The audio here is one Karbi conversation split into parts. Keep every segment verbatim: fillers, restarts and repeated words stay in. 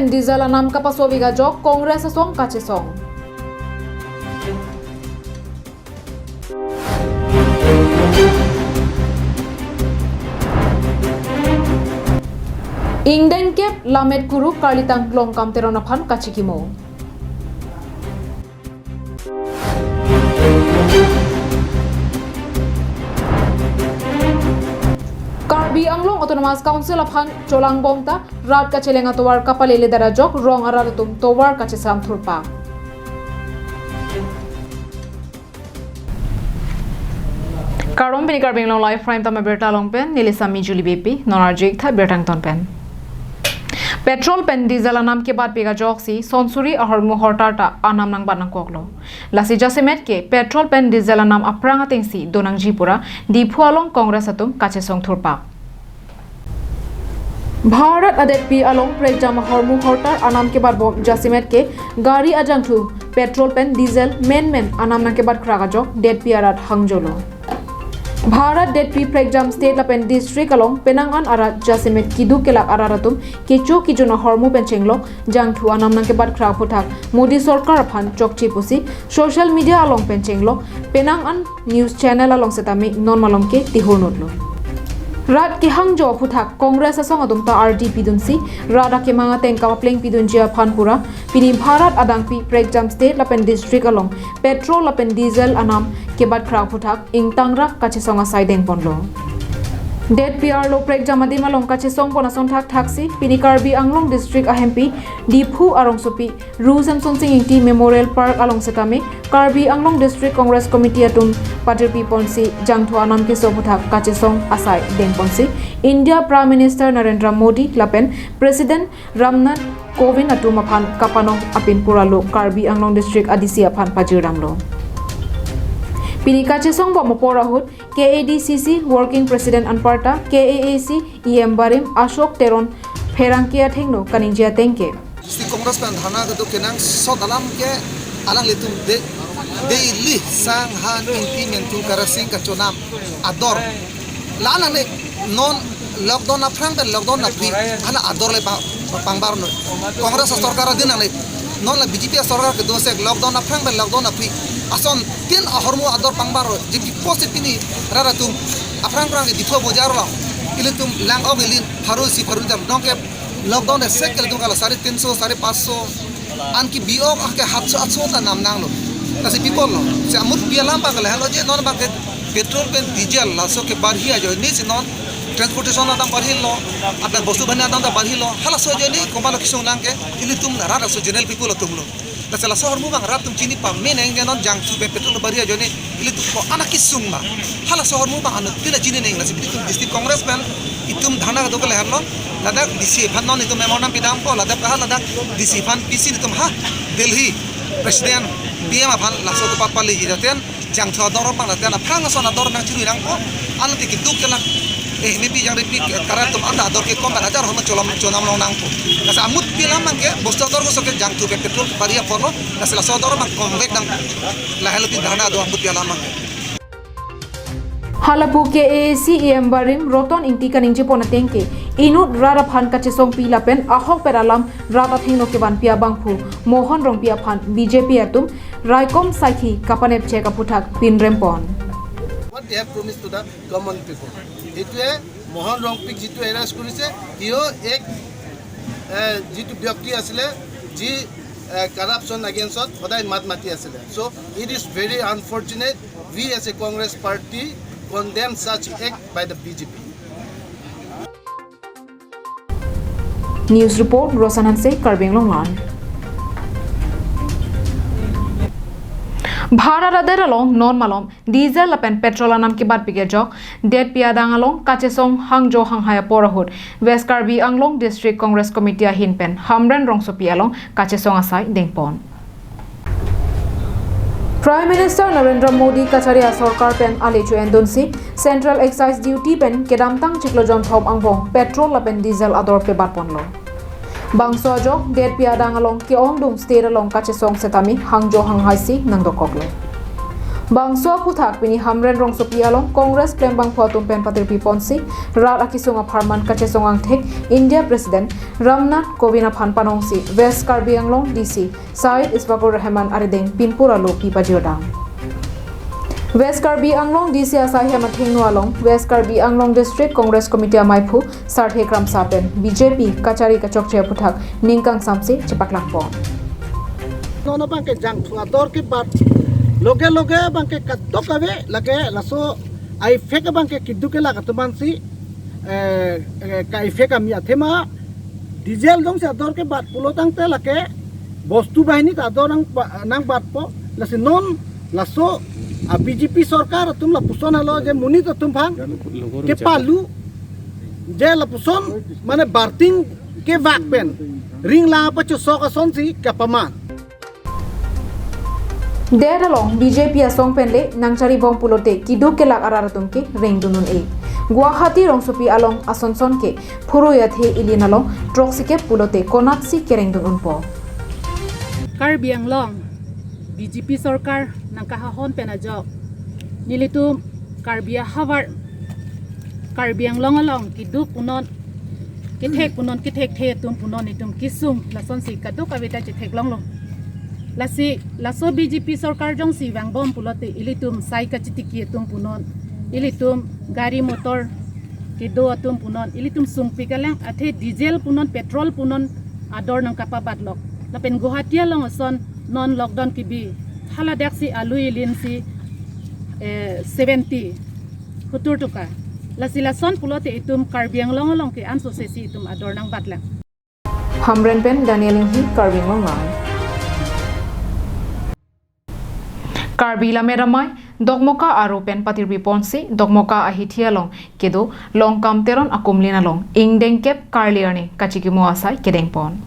Diesel anam kapasovek ajok Congress asong kachesong. Ingdeng kep Lammet Kuru Karlitang Longkam Teron aphan kachikimo. Karbi Anglong Autonomous Council aphan cholangbom ta rat kacheleng atovar kapalele dara ajok rong arat atum tovar kachesam thurpak. Kardom, pini Karbi Anglong Live Prime Time abirta along pen neli Sami Julie Beypi, non arju-ik tha birta angton pen. Petrol pen diesel anam kebatpik ajoksi sonsuri ahormu hortar ta anam nangbat nangkoklo. Lasi jasemet ke petrol pen diesel anam aphrang atengsi donangji pura Diphu along Congress atum kachesong thurpak. Bharat adetpi along prekjam ahormu hortar anam kebatbom jasemet ke gari ajangthu petrol pen diesel menmen anam nangkebatkhrak ajok detpi arat hangjolo. Bharat detpi prekjam state lapen district along penang an arat jasemet keduk kelak arat atum kecho kejun ahormu pen chenglok jangthu anam nangkebatkhrak aphuthak Modi sorkar aphan chokche pusi social media along pen chenglok penang an news channel along setame non malom ke tihur nutlo. Rat kehangjo aphuthak Congress asong atum ta ardi pidunsi rat akemang ateng kapapleng pidunji aphan pura pini Bharat adangpi prekjam state lapen district along petrol lapen diesel anam kebatkhrak aphuthak ingtangrak kachesong asai dengponlo. Detpi arlo prekjam adim along kachesongpon asonthak thaksi pini Karbi Anglong district ahempi Diphu arongsopi Ru Semsonsing Ingti Memorial Park along setame Karbi Anglong District Congress Committee atum patirpiponsi jangthu anam keso aphuthak kachesong asai dengponsi India Prime Minister Narendra Modi lapen President Ramnath Kovind atum aphan kapanong apin pura lo Karbi Anglong District A D C aphan pajirdamlo. Pini kachesongbom apor ahut K A D C C Working President anparta K A A C E M barim Ashok Teron pherangke athengno kaningje ateng ke. District Congress pen dharna kedo kenangsot alam ke alanglitum de, de ili sang han ingti mentu karasing kachonam ador. La nang le non lockdown aphrang pen lockdown aphi hala ador le pa, pa, pangbar noi. Congress sorkar adin nang le non la B J P sorkar kedo sek lockdown aphrang pen lockdown aphi asontin ahormu ador pangbar noi. Jepi post pini rat atum aphrang phrang ke Diphu bojar lo. Ilitum lang ok ilin pharo isi pharo jam dong ke lockdown de sek ke ilitum kala sare tinso, sare panchso. Anke bi-ok ake hatso atso ta nam nanglo. Lasi people lo. Si amut pi alam abang ke lahenlo je non abang ke petrol pen diesel laso ke barhi ajoine si non transportation adang barhilo. Apen bostu bani adang ta barhilo. Halaso ajoine komat lo kesung nang ke ilitum rat laso general people atum lo. Lasi laso ahormu abang rat atum chini pame nang je non jangthu pen petrol barhi ajoine ilitum ko anak kesung ma. Halaso ahormu abang anuttin ta chini nang, lasi ilitum District Congress pen itum dharna kedo ke lahenlo. Ladak D C aphan non itum memorandum pidampo, ladak kaha ladak D C aphan pisi itum ha Delhi President P M aphan laso kepat pali ji daten jangthu ador abang daten aphrang ason ador nangchirui nangpo, anti keduk kelak, eh, mepi jangrepi karat atum anta ador kekom pen ajar ahormu cholom chonam long nangpo. Lasi amut pi alam abang ke bostu ador koso ke jangthu pen petrol barhi apor lo, lasi laso ador abang kongvek nang, lahenlo pini dharna do amut pi alam abang ke. Halapu K A A C E M barim Roton Ingti kaningjepon ateng ke inut rat aphan kachesongpi lapen ahokpet alam rat athengno kevanpi abangphu Mohan Rongpi aphan B J P atum raikom saithi kapanepchek aphuthak pinrempon. What they have promised to the common people. এইটোৱে মোহন ৰংপিক যিটো এৰেষ্ট কৰিছে, সিও এক, এ, যিটো ব্যক্তি আছিলে, যি, এ, কাৰাপশ্যন এগেইনষ্টত সদায় মাত মাতি আছিলে। So it is very unfortunate, we as a Congress party condemn such act by the B J P. News report, Rosan Hanse, Karbi Anglong Live. Bharat adet along non malom diesel lapen petrol anam kebatpik ajok detpi adang along kachesong hangjo hanghai apor ahut West Karbi Anglong District Congress Committee ahin pen Hamren rongsopi along kachesong asai dengpon. Prime Minister Narendra Modi kachari asorkar pen ale chu endunsi Central Excise Duty pen kedamtang chiklo jonthom angbong petrol lapen diesel ador pebatponlo. Bangso ajok detpi adang along ke-ongdung state along kachesong setame hangjo hanghaisi nangdokoklo. Bangso aphuthak pini Hamren rongsopi along Congress klembangphu atum pen patirpi ponsi, rat akesung apharman kachesong angthek India President Ramnath Kovind aphan panongsi West Karbi Anglong D C Syed Ishfaqur Rahman arideng pinpur alopi pajodang. West Karbi Anglong D C asai hem athengno along West Karbi Anglong District Congress Committee amaiphu Sarthe Kramsa pen B J P kachari kachokche aphuthak ning kangsamsi chepaklangpon. Non abangke jangthu ador kebat, loge loge abangke kadokave lake laso a-effect abangke keduk kelak atum aphansi, eh, eh, ka-effect ami athema diesel jongsi ador kebat pulo tangte lake bostu banghini ta ador nang ba-, nangbatpo, lasi non laso a-B J P sorkar atum lapuson alo je monit atum aphan kepalu je lapuson mane barting kevak pen ringlang pachosok asonsi kapaman. Det along B J P asong pen le nangcharibom pulote keduk kelak arat atum kerengdun un-e. Guwahati rongsopi along asonson ke phurui athe ilin along throksikep pulote konatsi kerengdun unpo. Karbi Anglong B J P sorkar nangkahahon pen ajok nelitum Karbi ahavar Karbi Anglong along keduk punon kethek punon kethekthe atum punon itum kesung lasonsi kadokave ta chetheklonglo. Lasi laso B J P sorkar jongsi vangbom pulote ilitum sai kachetiki atum punon, ilitum gari motor kedo atum punon, ilitum sungpi kalang athe diesel punon petrol punon ador nangkapabatlok. Lapen Guwahati along ason non lockdown kebi haladaksi alu ilinsi, eh, seventy huttur toka. Lasi lason pulote itum Karbi Anglong along ke ansose si itum ador nangbatlang. Hamren pen Daniel Inghi, Karbi Anglong Live. Karbi Lammet Amei Dokmoka aro pen patirpi ponsi Dokmoka ahithi along kedo Longkam Teron akumlin along ingdengkep karli arni kachikimo asai kedengpon.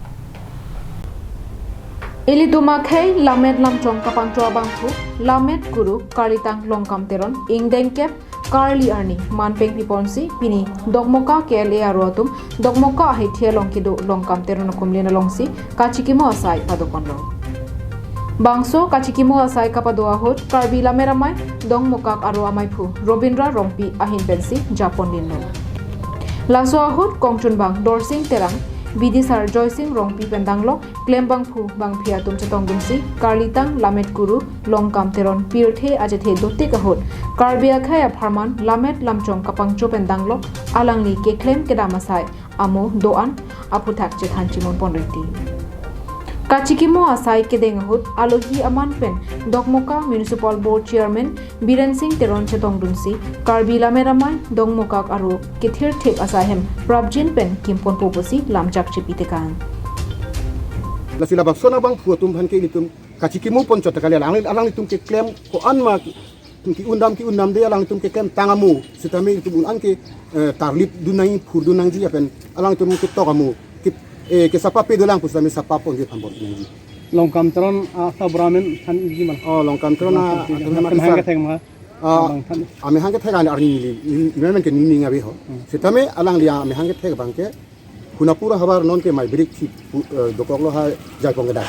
Ilitum akhei Lammet Lamchong kapangcho abangphu Lammet Kuru Karlitang Longkam Teron ingdengkep karli arni manpeng piponsi pini Dokmoka K L A aro atum Dokmoka ahithi along kedo Longkam Teron akumlin alongsi kachikimo asai padoponlo. Bangso kachikimo asai kapado ahut Karbi Lammet Amei Dokmoka aro amaiphu Robindra Rongpi ahin pensi japonlinlo. Laso ahut kongchunbang Dorsing Terang, bidisar Joysing Rongpi pen danglok klembangphu bangphi atum chetongdunsi Karlitang Lammet Kuru Longkam Teron pirthe achethe dotik ahut Karbi akhei apharman Lammet Lamchong kapangcho pen danglok alangli keklem kedam asai amo do-an aphuthak chethan chimonpon reti. Kachikimo asai kedeng ahut alohi aman pen Dokmoka Municipal Board Chairman Biren Singh Teron chetongdunsi Karbi Lammet Amei Dokmoka aro kethirthip asai hem prapjin pen kimponpo pusi lamchak chipitekang. Lasi labangso abangphu atum aphan ke ilitum kachikimo ponchot kali alang, alanglitum keklem ko-an ma ke-undam ke-undamde alangtum keklem tang amo sitame itum un-an ke, eh, tarlip dun nangji phur dun nangji lapen alangtum ketok amo ke, eh, kesapa pe dolang pusitame sapa ponji aphan bor nangji. Longkam Teron, ah, sabra amen than-ikji ma? Oh, Longkam Teron, ah, atum amen amahang kesar kethek ma? Ah, amahang kethek arni neli, neli, neli amen ke neli ning ave ho. Hmm. Sitame alangli amahang kethek abangke Khunapur ahavar non ke Maibrik thip pu-, eh, dokoklo ha Jaipong kedai.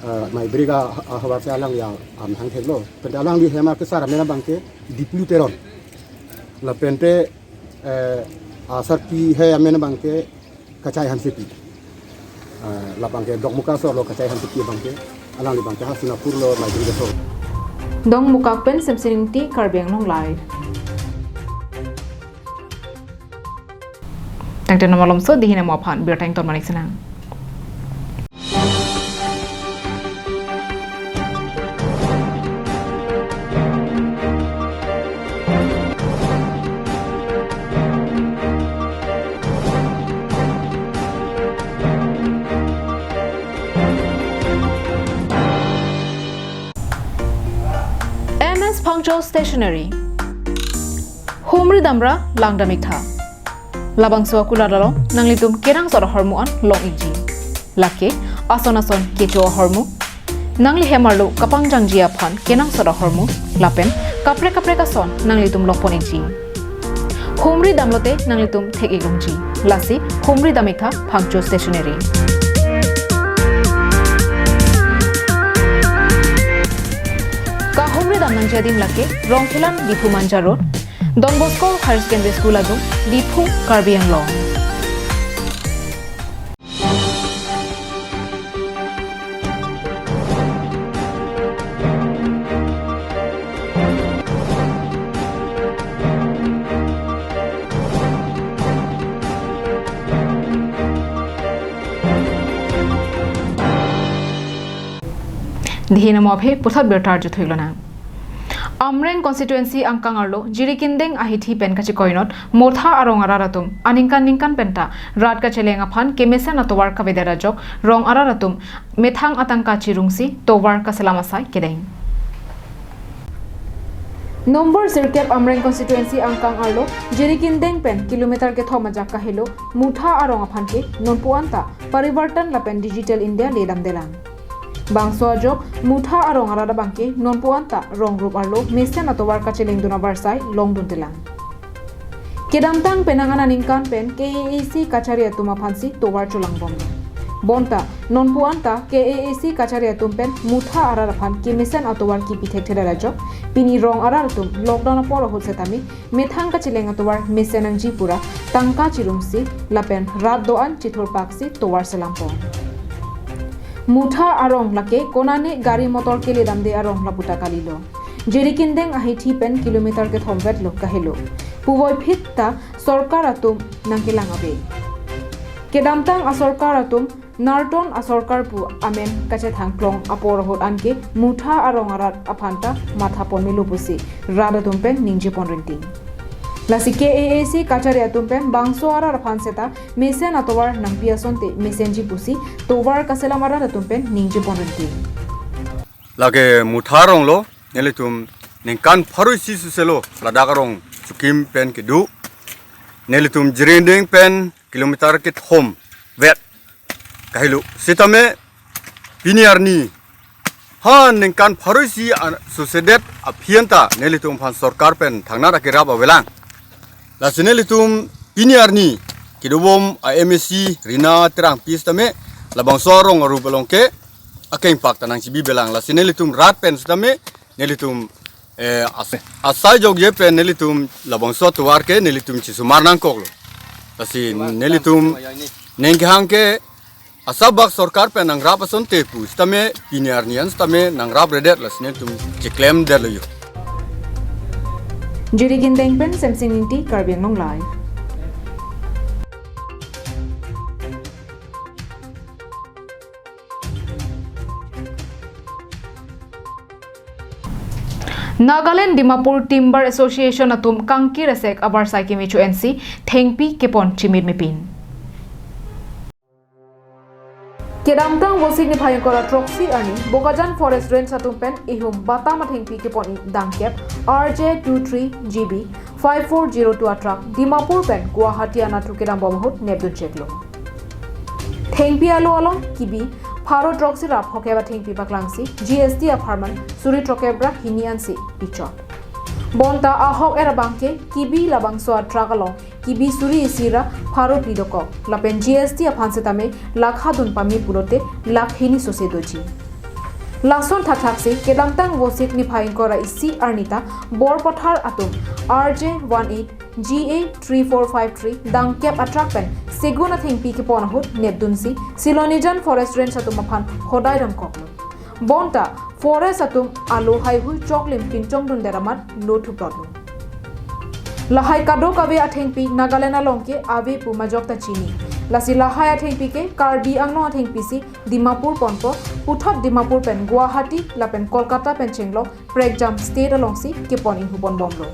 Eh, Maibrik a, ahavar si alangli amahang theklo. Pente alangli hem akesar amen abangke Diplu Teron. Lapente, eh, asarpi he amen abangke Kachai Hansepi. Eh, labangke Dokmoka asorlo Kachai Hansepi abangke. Alangli abangke ha Sonapur lo Maibrik aso. Dokmoka pen Semson Ingti, Karbi Anglong Live. Tangte non malomso dihina mo aphan birta ington manik sinang. M S Phangcho Stationery. Humri damra langdam-iktha. Labangso akulat along nanglitum kenangsot ahormu an long-ikji. Lake ason ason kecho ahormu, nangli hem arlo kapangjangji aphan kenangsot ahormu, lapen kaprek kaprek ason nanglitum longpon-ikji. Humri damlote nanglitum thek-ik longji. Lasi humri dam-iktha Phangcho Stationery. Kahumri dam nangji Adim lake Rongkhelan Diphu Manja Road, Don Bosco Higher Secondary School adung, Diphu, Karbi Anglong. Dihina mo aphi puthot birta arju thuilo nang. Amreng constituency angkang arlo Jirikindeng ahithi pen kachikoinot Mutha arong arat atum aningkan ningkan penta rat kacheleng aphan kemesen atovar kavedet ajok rong arat atum methang atangka chirungsi tovar kaselam asai kedeng. Nombor sirkep Amreng constituency angkang arlo Jirikindeng pen kilometer kethom ajak kahelo Mutha arong aphan ke nonpu anta Parivartan lapen Digital India ledamdelang. Bangso ajok Mutha arong arat abang ke nonpu anta rong rup arlo mesen atovar kachelengdun avarsai longdundelang. Kedamtang penang aningkan pen K A A C kachari atum aphansi tovar cholangbom. Bonta nonpu anta K A A C kachari atum pen Mutha arat aphan kemesen atovar kipi thekthedet ajok pini rong arat atum lockdown apor ahut setame methang kacheleng atovar mesen nangji pura tangka chirungsi lapen rat do-an chithurpaksi tovar selampon. Mutha arong lake konane gari motor keledamde arong laputa kalilo. Jirikindeng ahithi pen kilometer kethom vetlo kahelo. Puvoiphit ta sorkar atum nangkelang ave. Kedamtang asorkar atum Narton asorkar pu amen kachethang klong apor ahut anke Mutha arong arat aphanta mathapon melo pusi rat atum pen ningjepon rinting. Lasi K A A C kachari atum pen bangso arat aphan seta mesen atovar nangpi asonte mesenji pusi tovar kaselam arat atum pen ningjepon rinting. Lake Mutha arong lo, nelitum ningkan pharo isi suselo ladak arong chukim pen kedo. Nelitum Jirikindeng pen kilometer kethom vet kahelo. Sitame pini arni ha ningkan pharo isi an-, susedet aphi anta nelitum aphan sorkar pen thangnat akerap avelang. Lasi nelitum pini arni kedobom a M A C Rina Terangpi sitame labangso arong arup along ke akengpak ta nangchibibelang. Lasi nelitum rat pen sitame nelitum, eh, as-, asai jokje pen nelitum labangso atovar ke nelitum chisumar nangkoklo. Lasi nelitum ningkehang ke asabak sorkar pen nangrap asonte pu sitame pini arni an sitame nangrapre det, lasi nelitum chiklemdetlo yo. Jirikindeng pen Semsing Ingti, Karbi Anglong Live. Nagaland Dimapur Timber Association atum kangkir esek avarsai kemecho ensi thengpi kepon chimit mepin. Kedamtang Vosik niphai ingkoi ra throksi arni Bokajan Forest Range atum pen ihum batam athengpi kepon-i dangkep R J two three G B five four zero two a truck Dimapur pen Guwahati anatthu kedambom ahut nepdun cheklo. Thengpi alo along kibi pharo throksi ra phokep athengpi paklangsi G S T apharman suri throkkep ra hini ansi pichot. Bonta ahok er abang ke kibi labangso a truck along kibi suri isi ra pharo phli dokok. Lapen G S T aphan setame lakha dun pame pulote lakh hini sose doji. Lason thakthak si kedamtang Vosik niphai ingkoi ra isi arni ta Borpathar atum R J one eight G A three four five three dangkep a truck pen segun athengpi kepon ahut nepdunsi Silonijan Forest Range atum aphan hodai damkoklo. Bonta forest atum alo haihui choklim pinchongdundet amat lo thuplotlo. Lahai kadokave athengpi Nagaland along ke ave pu majok ta chini. Lasi lahai athengpi ke Karbi Anglong athengpi si Dimapur ponpo, puthot Dimapur pen Guwahati lapen Kolkata pen chenglok prekjam state alongsi kepon inghuponbomlo.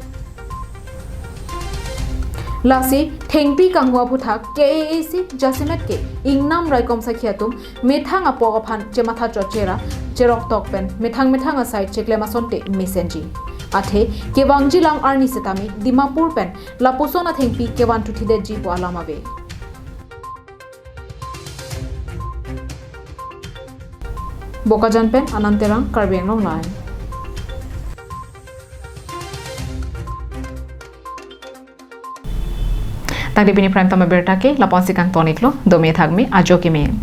Lasi thengpi kanghu aphuthak K A A C jasemet ke ingnam raikom sakhi atum methang apok aphan chematha chotchera cheroktok pen methang methang asai cheklem asonte mesenji. Athe kevangjilang arni setame Dimapur pen lapuson athengpi kevan thuthidetji pu alam ave. Bokajan pen Anand Terang, Karbi Anglong Live. Tangte pini prime time abirta ke lapu-an si kangton-iklo, dome thakme, ajo keme.